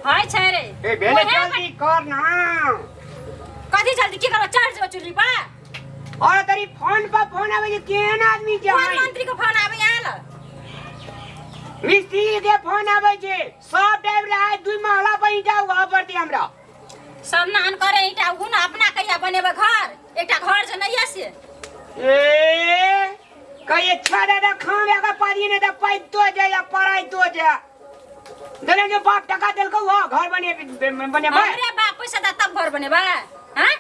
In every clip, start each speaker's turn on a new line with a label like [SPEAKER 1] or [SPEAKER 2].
[SPEAKER 1] हाय छै रे।
[SPEAKER 2] ए भेले,
[SPEAKER 1] ओहे
[SPEAKER 2] जल्दी कर ना।
[SPEAKER 1] कथी जल्दी की करबो? चढ़ जेबो चूल्ही पर।
[SPEAKER 2] और तरी फोन पर फोन आवे जे केहन आदमी छै?
[SPEAKER 1] कोन मंत्री के फोन आबै आयल?
[SPEAKER 2] मिस्त्री के फोन आवे छै, सब टाइम रहा दुई महला पर ईटा उघा पड़ती हमरा।
[SPEAKER 1] सब नहन करे ईटा उघू ने, अपना कहिया बनेबै घर? एकटा घर जे नहीं से।
[SPEAKER 2] ए कहिए छा दादा खावे का पानी ने त पाई तो जा या पढ़ाई तो जा देने जो बाप टका देलको वो घर बने बने।
[SPEAKER 1] हमरे बाप पैसा दा तब घर बनेबै? हैं,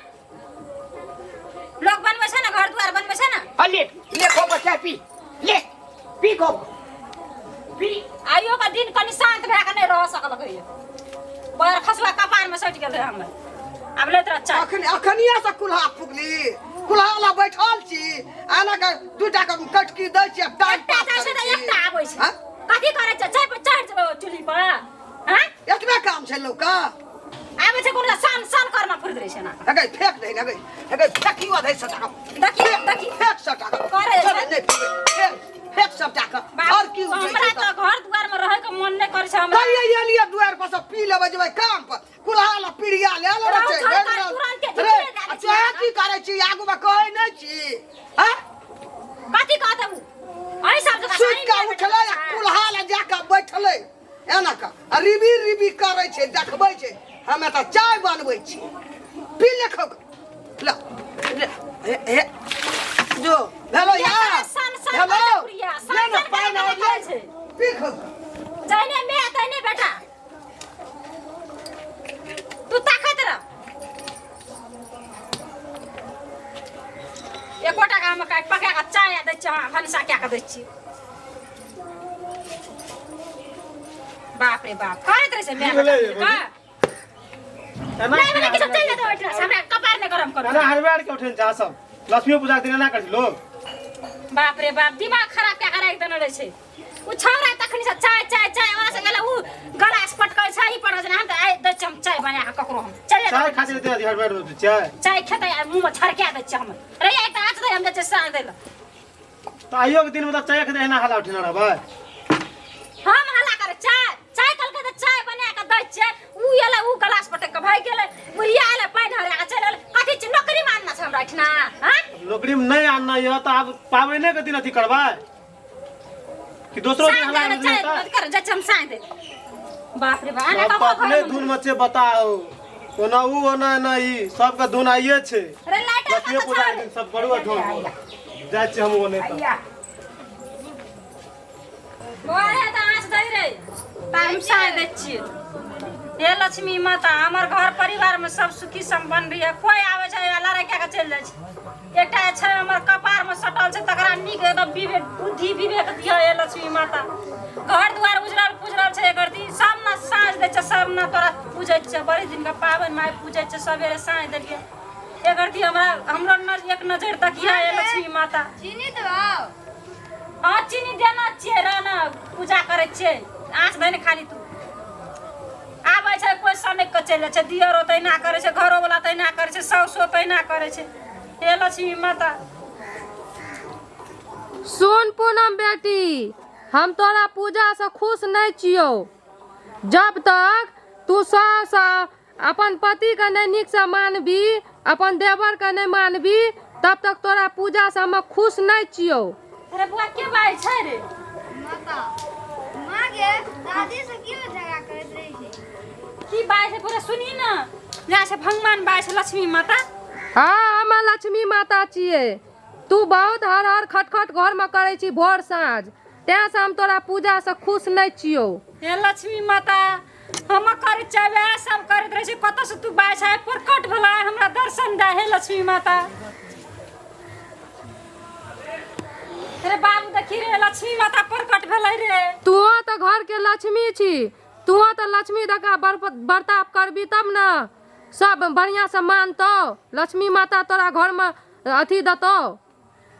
[SPEAKER 1] लोग बनबै छै ने घर दुआर बनबै छै ने।
[SPEAKER 2] ले ले खो बच्चा, पी ले, पी खो पी।
[SPEAKER 1] आइयो का दिन कनि शांत भए के नहि रह सकल कहियो। बड़ खसुआ कपार में सटि गेल रहे हमर। आब लैत रह चाय।
[SPEAKER 3] अखन अखनिया से कुल्हा फुकली, कुल्हा ला बैठल छी, आना के दूटा के कटकी दै छी, टाइम
[SPEAKER 1] एकटा
[SPEAKER 3] पास
[SPEAKER 1] जाइ छै
[SPEAKER 3] करै
[SPEAKER 1] तऽ
[SPEAKER 3] छी।
[SPEAKER 1] एकटा आबै छै।
[SPEAKER 3] हाँ?
[SPEAKER 1] कथी करै छै? चाय पर चढ़ि जेबै चूल्ही पर? हैं?
[SPEAKER 3] एतबे काम छै लोक का?
[SPEAKER 1] आबै छै कोनो सन सन करना फुर्द रहै छै ना।
[SPEAKER 3] अगे फेक दे, अगे अगे फेकियो दे सटा के।
[SPEAKER 1] देखी देखी।
[SPEAKER 3] फेक सटा के।
[SPEAKER 1] करे
[SPEAKER 3] चल,
[SPEAKER 1] छै।
[SPEAKER 3] नहीं फेक, फेक फेक सटा के।
[SPEAKER 1] बाप,
[SPEAKER 3] और की उठै
[SPEAKER 1] हमरा
[SPEAKER 3] छै
[SPEAKER 1] तऽ घर दुआर में रहै के मन नहि करै छै हमरा।
[SPEAKER 3] कहिए एलिए दुआर पर से पी लेबै जेबै काम पर, कुल्हा ला पीढ़िया ले ले
[SPEAKER 1] रहु
[SPEAKER 3] छै
[SPEAKER 1] छौ
[SPEAKER 3] भेल
[SPEAKER 1] तऽ
[SPEAKER 3] रहल।
[SPEAKER 1] तुरन्ते
[SPEAKER 3] रे,
[SPEAKER 1] झुकले दए
[SPEAKER 3] आ
[SPEAKER 1] दै छी।
[SPEAKER 3] तोहे की करै छी? आगू मे कहै नहि छी? हैं?
[SPEAKER 1] कथी कहतै उ? एहि सब जगह
[SPEAKER 3] सुति
[SPEAKER 1] साड़ी
[SPEAKER 3] कऽ
[SPEAKER 1] नहि
[SPEAKER 3] उठलै आ
[SPEAKER 1] भेटै छै।
[SPEAKER 3] कुल्हा ला जा कऽ बैठलै एना कऽ आ रिबी रिबी करै छै, देखबै छै हमे तऽ चाय बनबै छी। पी ले खो ल ले, हे हे जो भेलो
[SPEAKER 1] ये
[SPEAKER 3] यार
[SPEAKER 1] करे सन सन
[SPEAKER 3] भेलो
[SPEAKER 1] करे पुरिया, सन
[SPEAKER 3] ले ने
[SPEAKER 1] सन
[SPEAKER 3] पानि
[SPEAKER 1] करे
[SPEAKER 3] और
[SPEAKER 1] करे
[SPEAKER 3] ले
[SPEAKER 1] छै।
[SPEAKER 3] पी खो।
[SPEAKER 1] जहने मे तहने बेटा तू ताकत रह। एकोटा के हम पका कऽ चाय दै छियै, अहाँ भनसा कए कऽ दै छियै। बाप रे बाप, करैत रहै छै माय
[SPEAKER 4] की भेलै
[SPEAKER 1] बेटा
[SPEAKER 4] भौजी?
[SPEAKER 1] का।
[SPEAKER 4] एना
[SPEAKER 1] नहि भेलै किछो, चलि जेतै ओहिठिना से, हमरा कपार नहि गरम करू।
[SPEAKER 4] एना हरबार के उठेन जा सब लक्ष्मी पूजा के दिन एना करै छै लोग।
[SPEAKER 1] बाप रे बाप, दिमाग खराब कए कऽ राखि देने रहै छै उ छौड़ा। तखनी से चाय चाय चाय, वहाँ से गेलै उ गलास पटकै छै, ई पटकै छै। हम तऽ आइ दै छियै हम चाय बना कऽ ककरो, हम चलि
[SPEAKER 4] चाय
[SPEAKER 1] जेतै।
[SPEAKER 4] खातिर दे दी हरबार में चाय।
[SPEAKER 1] चाय खेतै आ मुँहमे छड़का दै छियै हम। रे एकटा आँच दै, हम जाइ छियै साँझ दै लए।
[SPEAKER 4] तऽ आइयो के दिन मतलब चाय खातिर एना हल्ला उठेने रहबै?
[SPEAKER 1] हम हल्ला करे? चाय चाय कहलकै तऽ चाय बना कऽ दै छियै। उ एलै, उ गलास पटक कऽ भागि गेलै। बुढ़िया एलै, पानि हरा कऽ चलि एलै। कथी छै, नौकरी मानना छै हमरा एहिठिना? हँ?
[SPEAKER 4] नौकरी में नहि आनना यऽ तऽ आब पाबनि के दिन अथी करबै कि दोसरो दिन
[SPEAKER 1] साँझ
[SPEAKER 4] हल्ला
[SPEAKER 1] दै
[SPEAKER 4] करबै?
[SPEAKER 1] चाय
[SPEAKER 4] तऽ
[SPEAKER 1] कर जाइ छियै हम साँझ दै। बाप रे बाप, एना
[SPEAKER 4] सब
[SPEAKER 1] ककरो
[SPEAKER 4] अपने
[SPEAKER 1] घरमे
[SPEAKER 4] धुन में छै, बताओ। ओना उ ओना एना ई सबके धुन आइए छै।
[SPEAKER 1] रे लाइट
[SPEAKER 4] लक्ष्मी पूजा के दिन सब करू आ ढोल जाइ छी हम ओने तऽ।
[SPEAKER 2] आइया।
[SPEAKER 1] बौआ रे, तऽ आँच दै रे तऽ हम साँझ दै छियै। हे लक्ष्मी माता, हमर घर परिवारमे सब सुखी सम्पन्न रहिए। कोइ आबै छै आ लड़ाइ कए कऽ चलि जाइ छै। एकटा छै हमर कपारमे सटल छै, तकरा नीक एकदम विवेक बुद्धि विवेक दिअ हे लक्ष्मी माता। घर दुआर उजरल पुजरल छै एकर दी। सब ने साँझ दै छै, सब ने तोरा पूजै छै। बड़ी दिनके पाबनि माय पूजै छै, सवेरे साँझ देलियै। एकर दी हमरा हमरो एक नजर तकिया हे लक्ष्मी माता।
[SPEAKER 5] चीनी देबाओ?
[SPEAKER 1] हाँ, चीनी देना छियै रह ने, पूजा करै छियै। आँच धनि खाली तू। आबै छै कोइ सनकि कऽ चलि जाइ छै। दियरो तहिना करै छै, घरोवला तहिना करै छै, साउसो तहिना करै छै। हे लक्ष्मी माता।
[SPEAKER 6] सुन पूनम बेटी, हम तोरा पूजासँ खुश नहि छियौ। जब तक तू सास आ अपन पतिके नहि नीकसँ मानबी, अपन देवरके नहि मानबी, तब तक तोरा पूजासँ हम खुश नहि छियौ।
[SPEAKER 1] अरे बुआ, के बाजै छै रे?
[SPEAKER 5] माता माँ गे, दादी से क्यों झगड़ा करैत रहै छै?
[SPEAKER 1] की बाजै छै पूरा सुनी ने। जा छै भगवान बाजै छै लक्ष्मी माता।
[SPEAKER 6] हँ, हम लक्ष्मी माता छियै। तू बहुत हर हर खटखट घरमे करै छी भोर साँझ, तेँसँ हम तोरा पूजासँ खुश नहि छियौ।
[SPEAKER 1] हे लक्ष्मी माता, हम करै छियै वएह सब करैत रहै छै। कतऽ से तू बाजै छै? प्रकट भेला, हमरा दर्शन दे हे लक्ष्मी माता। रे बाबू, देखी रे, लक्ष्मी माता प्रकट भेलै रे।
[SPEAKER 6] तूहो तऽ घरके लक्ष्मी छी। तूहो तऽ लक्ष्मी जकाँ बर्ताव करबी तब ने सब बढ़िआँसँ मानतौ। लक्ष्मी माता तोरा घरमे अथी देतौ,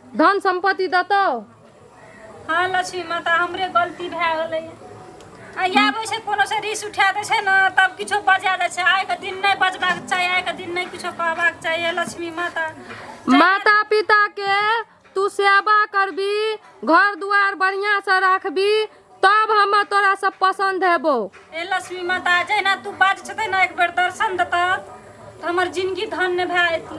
[SPEAKER 6] धन सम्पत्ति देतौ।
[SPEAKER 1] हाँ लक्ष्मी माता, हमरे गलती भए गेलै। आ आबै छै कोनो से रिस उठा दै छै ने, तब किछो बजा दै छै। आइके दिन नहि बजबाक चाही, आइके दिन नहि किछो कहबाक चाही। हे लक्ष्मी माता।
[SPEAKER 6] माता पिताके तू सेवा करबी, घर दुआर बढ़िआँसँ राखबी, तब हम तोरा सब पसन्द हेबौ।
[SPEAKER 1] ए लक्ष्मी माता, जहिना तू बाज छतै ने एक बेर दर्शन देतह तऽ हमर जिंदगी धन्य भए जेतै।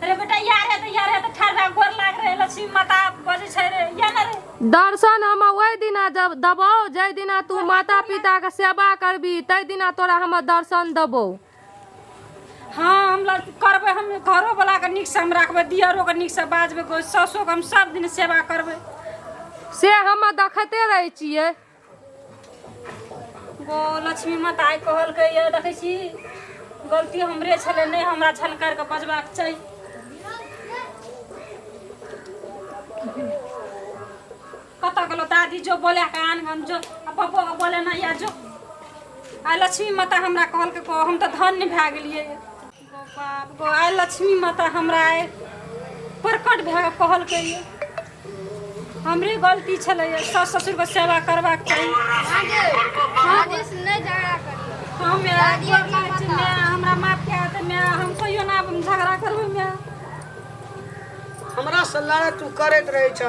[SPEAKER 1] अरे बेटा यार है तऽ यार है तऽ ठाढ़ भए गोर लाग रे, लक्ष्मी माता बजै छै रे, या ना रे।
[SPEAKER 6] दर्शन हम ओहि दिना जब देबौ जाहि दिना तू माता पिताके सेवा करबी, ताहि दिना तोरा हम दर्शन देबौ।
[SPEAKER 1] हाँ, हम करबै, हम घरो वाला के नीक से हम राखबै, दियरो के नीक से बाजबै, सासो के हम सब दिन सेवा करबै।
[SPEAKER 6] से हम देखते रहै छियै।
[SPEAKER 1] गो लक्ष्मी माता आइ कहलकै ये, देखै छी गलती हमरे छलै, नहि हमरा झलकार के बजबाक चाही। कतऽ गेलो दादी, जो बोले के आन हम जो, आ पप्पो के बोले ना या जो। आइ लक्ष्मी माता हमरा कहलकै गो, हम तऽ धन्य भए गेलियै गो बाप गो। आइ लक्ष्मी माता हमरा आइ प्रकट भए कऽ कहलकै ये, हमरे गलती छलै सास ससुरके सेवा करबाक चाही।
[SPEAKER 5] दादी से नहि झगड़ा करियौ।
[SPEAKER 1] हम
[SPEAKER 5] दादी
[SPEAKER 1] गोर लागै छी
[SPEAKER 5] माता।
[SPEAKER 1] माय, हमरा माफ कए दे माय, हम कहियो ना आब झगड़ा करबै माय।
[SPEAKER 3] हमरा से लड़ाइ तू करैत रहै छ,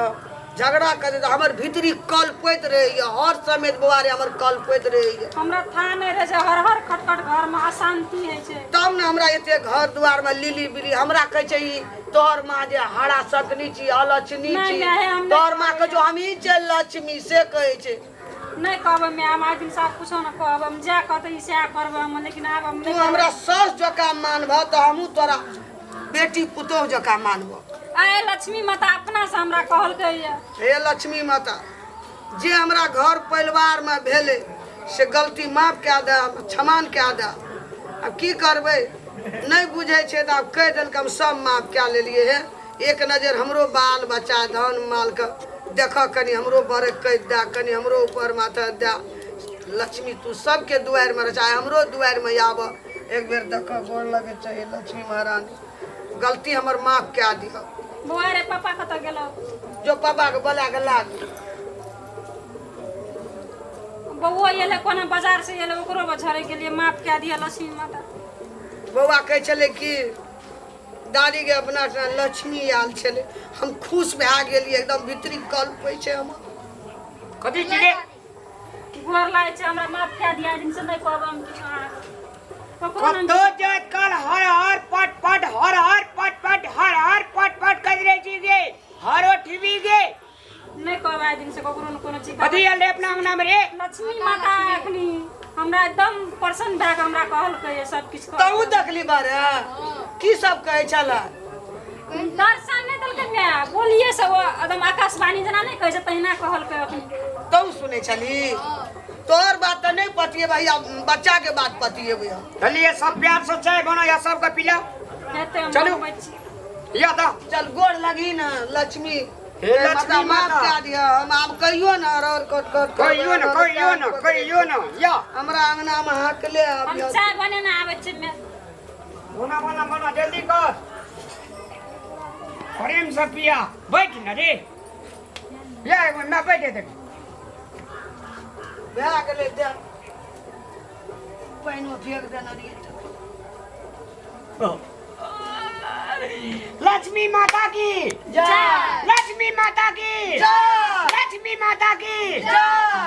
[SPEAKER 3] झगड़ा करैत, हमर भीतरी कलपैत रहैया हर समय बौआ रे, हमर कलपैत रहैया।
[SPEAKER 1] हमरा था नहि रहै छै, हर हर खटखट घरमे अशान्ति होइ छै।
[SPEAKER 3] तब ने हमरा एते घर दुआरमे लिली बिली हमरा कहै छै ई तोहर माँ जे हरा सकनी छी, अलक्ष्मी
[SPEAKER 1] नहि,
[SPEAKER 3] छी।
[SPEAKER 1] नहि, हम नहि
[SPEAKER 3] तोहर माँ कहै छौ हमही छियै लक्ष्मी, से कहै छै।
[SPEAKER 1] नहि कहबै माय, हम आइ दिन से आब कुछो नहि कहबै, हम जएह कहतै ई सएह करबै हम, लेकिन आब हम
[SPEAKER 3] तू
[SPEAKER 1] नहि
[SPEAKER 3] हमरा सास जकाँ मानबह तऽ हमहूँ तोरा बेटी पुतोह जकाँ मानबह।
[SPEAKER 1] आइ लक्ष्मी माता अपना से हमरा कहलकै ये।
[SPEAKER 3] हे लक्ष्मी माता, जे हमरा घर परिवारमे भेलै से गलती माफ कए दे, क्षमान कए दे। आब की करबै, नहि बुझै छै तऽ आब कहि देलकै, हम सब माफ कए लेलियै। हे, एक नजर हमरो बाल बच्चा धन मालके देखऽ, कनि हमरो बरकत दए, कनि हमरो ऊपर माथा दए। लक्ष्मी तू सबके दुआरिमे रहै छै, आइ हमरो दुआरिमे आबऽ, एक बेर देखऽ, गोर लगै छै। हे लक्ष्मी महारानी, गलती हमर माफ कए दिहऽ।
[SPEAKER 1] बौआ रे, पापा कतऽ गेलौ?
[SPEAKER 3] जो पापा के बोला के लाग।
[SPEAKER 1] बौआ एलै कोना बाजार से एलै, ओकरो झड़ै के लिए माफ कए दिअ लक्ष्मी माता।
[SPEAKER 3] बौआ कहै छलै कि दादी के अपना लक्ष्मी आयल छलै, हम खुश भए गेलियै एकदम, भीतरी कलपै छै हमर।
[SPEAKER 2] कथी छी रे?
[SPEAKER 1] गोर लागै छै, हमरा माफ कए दिअ, दिन से नहि कहब हम किछु अहाँके। ककरो नहि।
[SPEAKER 2] कतो जात काल हर हर पट पट हर हर पट पट हर हर पट पट कर रहे छी गे, हरो ठीबी गे।
[SPEAKER 1] नहि कहब आइ दिन से ककरो ने कोनो चीज।
[SPEAKER 2] कथी आयल रे अपना अंगना में रे?
[SPEAKER 1] लक्ष्मी माता अखनी हमरा एकदम प्रसन्न भए कऽ हमरा कहलकै सब किछु।
[SPEAKER 3] तहू देखली बारे की सब कहै छलै?
[SPEAKER 1] दर्शन नहि देलकै माय, बोलिए से ओ एकदम आकाशवाणी जेना नहि कहै छै तहिना कहलकै अखनी।
[SPEAKER 3] तहू सुनै छली? तोहर बात तऽ नहि पतिएबै, भैया बच्चा के बात पतिएबै हम।
[SPEAKER 2] चलिए सब प्यार से चाय बना या सबके पिला।
[SPEAKER 1] हेतै, हम
[SPEAKER 2] चलू।
[SPEAKER 1] बनबै छी।
[SPEAKER 2] या दा।
[SPEAKER 3] चल गोर लगी ना लक्ष्मी।
[SPEAKER 2] हे लक्ष्मी
[SPEAKER 3] माफ
[SPEAKER 2] माता।
[SPEAKER 3] कए दिअ, हम आब कहियो ना रर कट कट
[SPEAKER 2] कहियो न, कहियो न, कहियो न या।
[SPEAKER 3] हमरा अंगना में हकले
[SPEAKER 1] हम
[SPEAKER 3] आबियो।
[SPEAKER 1] चाय बनेने आबै छी माय।
[SPEAKER 2] बना बना बना, जल्दी कर, प्रेम से पिया। बैठ न रे, या मैं बैठे देख।
[SPEAKER 3] भए गेलै, दे पानिओ फेंक देने रहियै।
[SPEAKER 2] लक्ष्मी माता की
[SPEAKER 3] जय।
[SPEAKER 2] लक्ष्मी माता की
[SPEAKER 3] जय।
[SPEAKER 2] लक्ष्मी माता की
[SPEAKER 3] जय।